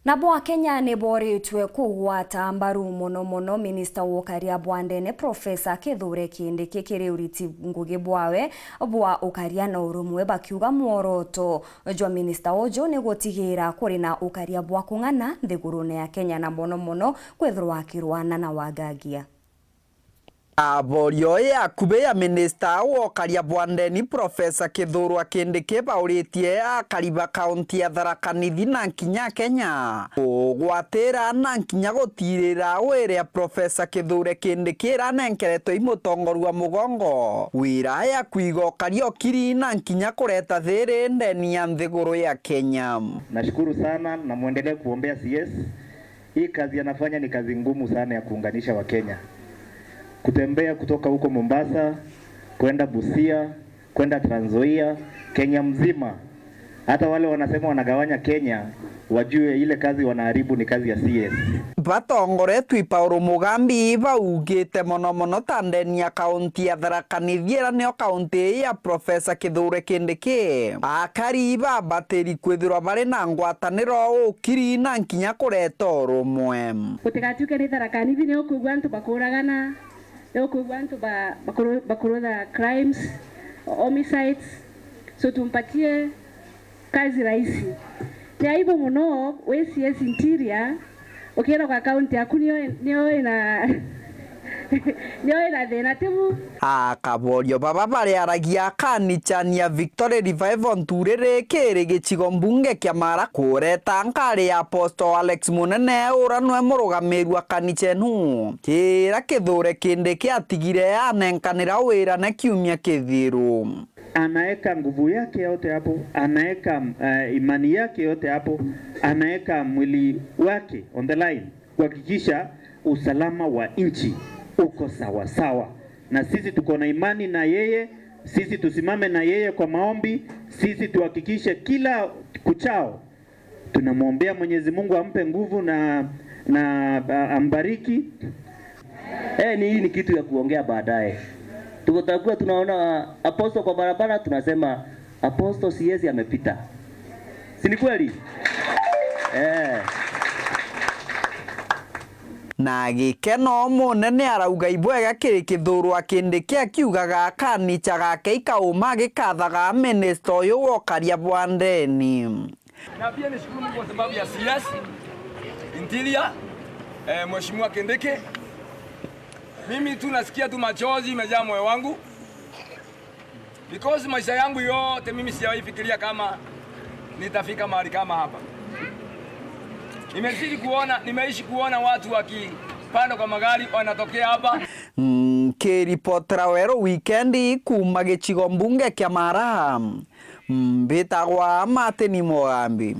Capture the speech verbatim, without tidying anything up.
Nabo Akenya ni boritwe kugwata mbaru mono mono minista wa ukaria bwa ndene, Profesa Kithure Kindiki, kiri uriti ngugi bwawe bwa ukaria na urumwe, bakiuga mworoto jwa minista uju ni gutigira kuri na ukaria bwa kung'ana nthigurune ya Kenya, na mono mono kwithirwa akirwana na wagagia. Aborio ya akubi ya minista wa ukaria bwa ndeni, Profesa Kithure Kindiki, bauritie akari ba kaunti ya Tharaka Nithi na nkinya Kenya kugwatira na nkinya gutirira wira ya Profesa Kithure Kindiki iria anenkeretwe i mutongoria wa mugongo, wira ya kwiga ukaria ukiri na nkinya kureta thiri ndeni ya nthiguru ya Kenya. Nashukuru sana na muendelee kuombea C S. Hii kazi anafanya ni kazi ngumu sana ya kuunganisha Wakenya. Kutembea kutoka huko Mombasa, kwenda Busia, kwenda Trans Nzoia, Kenya mzima. Hata wale wanasema wanagawanya Kenya, wajue ile kazi wanaharibu ni kazi ya C S. Batongoretwe i Paul Mugambi baugite mono mono ta ndeni ya kaunti ya Tharaka Nithi, iria niyo kaunti ya Profesa Kithure Kindiki, akari babatiri kwithirwa bari na ngwataniro ukiri na nkinya kureta urumwe. Gutigatuike ni Tharaka Nithi ni ukwigua antu bakuragana, ni ukwigua antu ba-, bakuru-, bakurutha crimes, homicides. So tumpatie kazi rahisi. Ni aibu muno wi C S Interior, ukiira kwa kaunti yaku niyo, niyo ina, niyo ina thina tibu. Akaborio baba bariaragia kanichani ya Victory Revival nturiri kiri gicigo mbunge kia Mara kureta nkari ya Apostle Alex Munene, ura nwe murugamiri wa kanicha enu, kira Kithure Kindiki atigire anenkanira wira na kiumia kithiru. Anaweka nguvu yake yote hapo, anaweka, eh, imani yake yote hapo, anaweka mwili wake on the line kuhakikisha usalama wa nchi uko sawa sawa. Na sisi tuko na imani na yeye, sisi tusimame na yeye kwa maombi, sisi tuhakikishe kila kuchao tunamwombea Mwenyezi Mungu ampe nguvu na, na, a-, ambariki. Eh, ni, hii ni kitu ya kuongea baadaye. Tukotakuwa tunaona apostle kwa barabara, tunasema, "Apostle C S amepita." Si ni kweli? Eh. Na gikeno munene arauga ibwega kiri Kithure Kindiki akiugaga kanicha gake ikauma gikathaga minista uyu wa ukaria bwa ndeni. Na pia nishukuru Mungu kwa sababu ya C S Interior, eh, Mheshimiwa Kindiki. Mimi tu nasikia tu machozi imejaa moyo wangu. Because maisha yangu yote mimi sijawahi fikiria kama nitafika mahali kama hapa. Nimezidi kuona, nimeishi kuona watu wakipanda kwa magari wanatokea hapa. Nkiripotera Weru Wikendi kuuma gicigo mbunge kia Mara, mbitagwa Martin Mugambi.